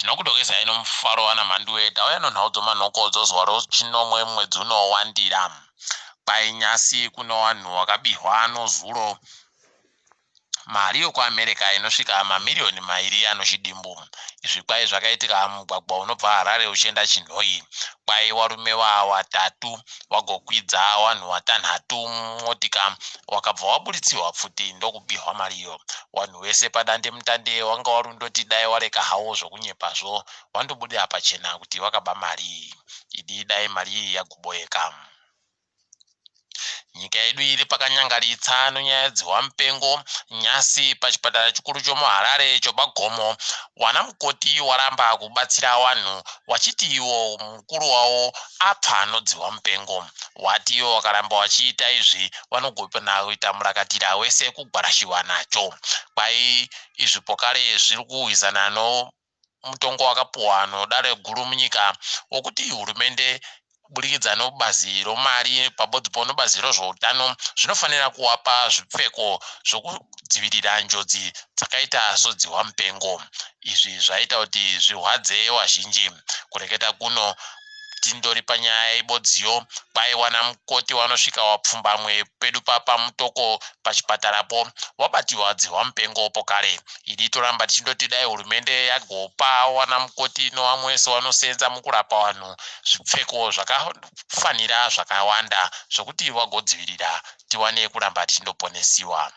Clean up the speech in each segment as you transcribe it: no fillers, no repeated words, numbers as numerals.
Tinokudokezai nomufaro vana Mhanduwe, tauya nonhau dzomanhoko dzozuva rochinomwe mwedzi unowandira. Kwai nyasi kuno vanhu vakabihwa nozuro mari yokuAmerica inosvika mamiriyoni mairi anochidimbu. Izvi kwai zvakaitika mumugwagwa unobva Harare uchienda Chinhoyi. Kwai warume watatu wagokwidza wanhu watanhatu mumotika wakabva waburitsiwa pfuti ndokubihwa mariyo. Wanhu wese padandemutande wanga warundoti dai wareka hawo zvokunyepazvo wandobudira pachena kuti wakaba mari. Idi dai mari iyi yagoboeka. Nyika yedu iri pakanyangaritsa nenyaya dzehwamupengo. Nyasi pachipatara chikuru chomuHarare chopaGomo, wanamukoti waramba kubatsira wanhu wachiti iwo mukuru wavo apfa nodzihwa mupengo. Wati iwo wakaramba wachiita izvi wanogona kuita murakatira wese kugwarashiwa nacho. Kwai izvi pokare zviri kuhwisana nomutongo wakapuwa nodare guru munyika wokuti hurumende kuburikidza nobazi romari pabodzipo nobazi rozvoutano zvinofanira kuwapa zvipfeko zvokudzivirira njodzi dzakaita sodzihwamupengo. Izvi zvaita kuti zvirwadze vazhinji. Kureketa kuno tindori panyaya ibodziyo kwaiwana mukoti wanosvika wapfumbamwe pedu paPamutoko pachipatarapo wabatiwa dzihwamupengo pokare. Idi toramba tichindoti dai hurumende yagopa wanamukoti nowamwe wese wanosenza mukurapa vanhu zvipfeko zvakafanira zvakawanda zvokuti wagodzivirira tiwane kuramba tichindoponesiwa.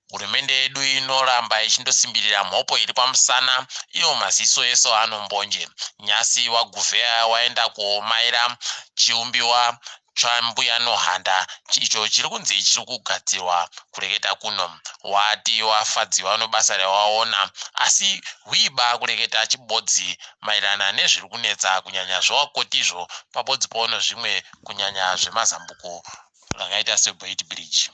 Hurumende yedu inoramba ichindosimbirira mhopo iri pamusana iyo maziso eso anombonje. Nyasi waguvheya waenda kuomaira chiumbiwa chaMbuya Nohanda icho chiri kunzi chiri kugadzirwa kureketa kuno. Wati wafadziwa nobasa rawaona asi hwiba kureketa chibodzi maererana nezviri kunetsa kunyanya zvewakotizvo pabodzi pono zvimwe kunyanya zvemazambuko rakaita seBeitbridge.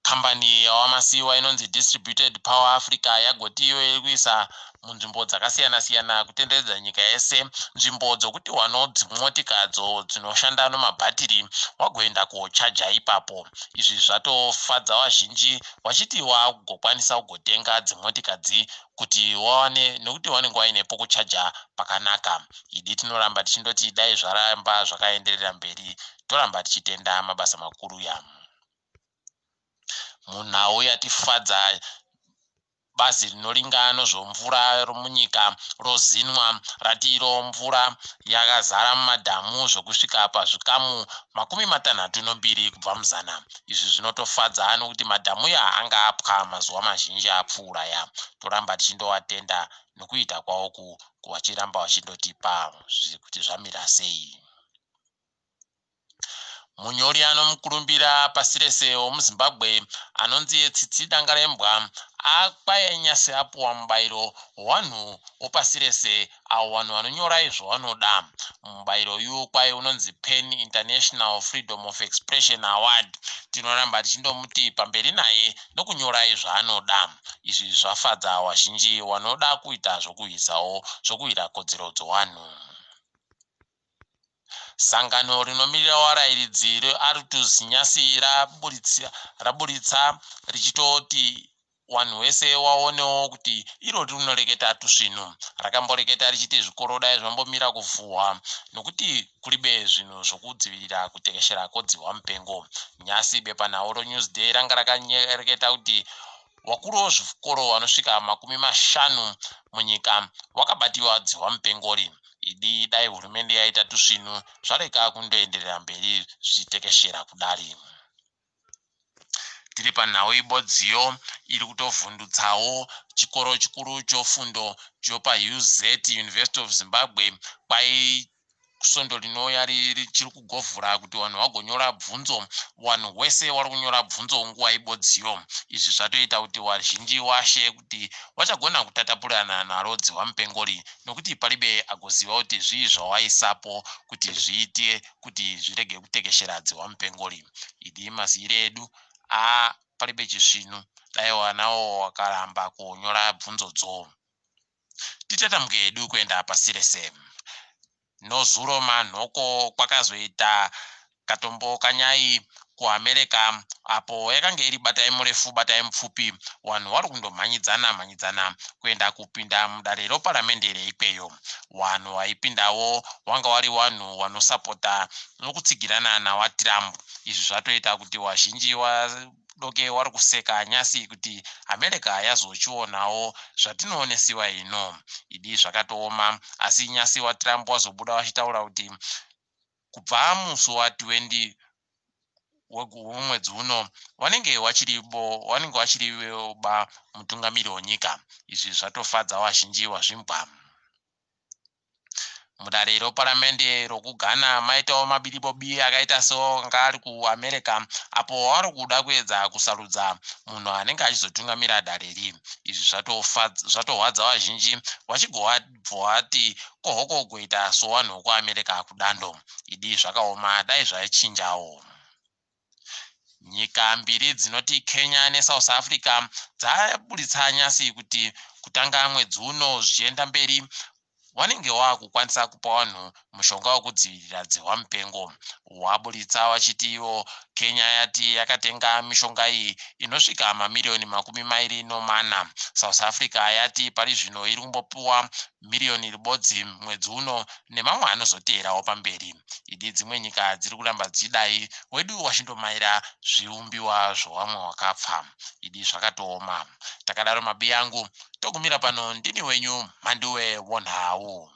Kambani yaWaMasiyiwa inonzi Distributed Power Africa yagoti iyo iri kuisa munzvimbo dzakasiyana-siyana kutenderedza nyika yese nzvimbo dzokuti wanodzimotika-dzo dzinoshanda nomabhatiri wagoenda kochaja ipapo. Izvi zvatofadza vazhinji vachiti wagokwanisa kugotenga dzimotikadzi kuti wawane nekuti wanenge waine pokuchaja pakanaka. Idi tinoramba tichindoti dai zvaramba zvakaenderera mberi toramba tichitenda mabasa makuru ya. Munhau yatifadza bazi rinoringa nozvomvura romunyika roZINWA rati iro mvura yakazara mumadhamu zvokusvika pazvikamu 32 kubva muzana. Izvi zvinotofadza nokuti madhamu ya anga apwa mazuva mazhinji apfuura ya. Toramba tichindowatenda nokuita kwavoku vachiramba vachindotipa kuti zvamira sei. Munyori anomukurumbira pasi rese womuZimbabwe anonzi Tsitsi Dangarembwa akwanyase apuwa mubayiro wevanhu wopasi rese avo vanhu vanonyora izvo vanoda. Mubayiro uyu kwai unonzi Pen International Freedom of Expression Award. Tinoramba tichindomuti pamberi naye nokunyora izvaanoda. Izvi zvafadza vazhinji vanoda kuita zvokuhwisawo zvokuhwira kodzero dzowanhu. Sangano rinomirira varairidzi reArtuz nyasi raburitsa richitoti wanhu wese waonewo kuti iro rinoreketa tusvinu. Rakamboreketa richiti zvikoro dai zvambomira kuvhuhwa nokuti kuribe zvinhu zvokudzivirira kutekeshera kodzihwa mupengo. Nyasi bepanhau roNewsday ranga rakareketa kuti wakuru wezvikoro vanosvika 50 munyika wakabatiwa dzihwa mupengori. Idi dai hurumende yaita tusvinu zvareka kundoenderera mberi zvichitekeshera kudari. Tiri panhau ibodziyo iri kutovhundutsawo chikoro chikuru chofundo chopaUZ University of Zimbabwe kwai svondo rinouya chiri kugovhura kuti vanhu vagonyora bvunzo. Vanhu wese wari kunyora bvunzo nguva ibodziyo. Izvi zvatoita kuti vazhinji washe kuti vachagona kutatapurana naro dzihwamupengori nokuti paribe agoziva kuti zvii zvawaisapo kuti zviite kuti zvirege kutekeshera dzihwamupengori. Idi mazivire edu a paribe chisvinu dai wanawo wakaramba kunyora bvunzodzo. Titatamuke hedu kuenda pasi rese. Nozuro manhoko kwakazoita katombo kanyai KuAmerica apo yakange iri batai murefu batai mupfupi, vanhu vari kundomhanyidzana mhanyidzana kuenda kupinda mudare reparamende reikweyo. Vanhu vaipindawo vanga vari vanhu vanosapota nokutsigirana naVaTrump. Izvi zvatoita kuti vazhinji vadoke vari kuseka nyasi kuti America yazochionawo zvatinoonesiwa ino. Idi zvakatooma, asi nyasi vaTrump vazobuda vachitaura kuti kubva musi wa20 wemwedzi uno vanenge vachiribo, vanenge vachiri ba mutungamiri wenyika. Izvi zvatofadza vazhinji vazvimbwa. Mudare reparamende rokuGhana maitawo mabiribobi akaita seanga ari kuAmerica, apo vari kuda kuedza kusarudza munhu anenge achizotungamira dare iri. Izvi zvatorwadza vazhinji, vachigobva vati kohoko kuita sowanhu wekuAmerica kudando. Idi zvakaoma, dai zvaichinjawo. Nyika mbiri dzinoti Kenya neSouth Africa dzaburitsa nyasi kuti kutanga mwedzi uno zvichienda mberi vanenge vakukwanisa kupa vanhu mushonga wekudzivirira dzihwa mupengo. Waburitsa vachiti ivo Kenya yati yakatenga mishonga iyi inosvika mamiriyoni 24. South Africa yati pari zvino iri kumbopiwa miriyoni ribodzi mwedzi uno nemamwe anozoteerawo pamberi. Idi dzimwe nyika dziri kuramba dzichidai, wedu wachindomaira zviumbiwa zvevamwe wakapfa. Idi zvakatooma. Takadaro mabi angu, togumira pano. Ndini wenyu Mhanduwe wonhau.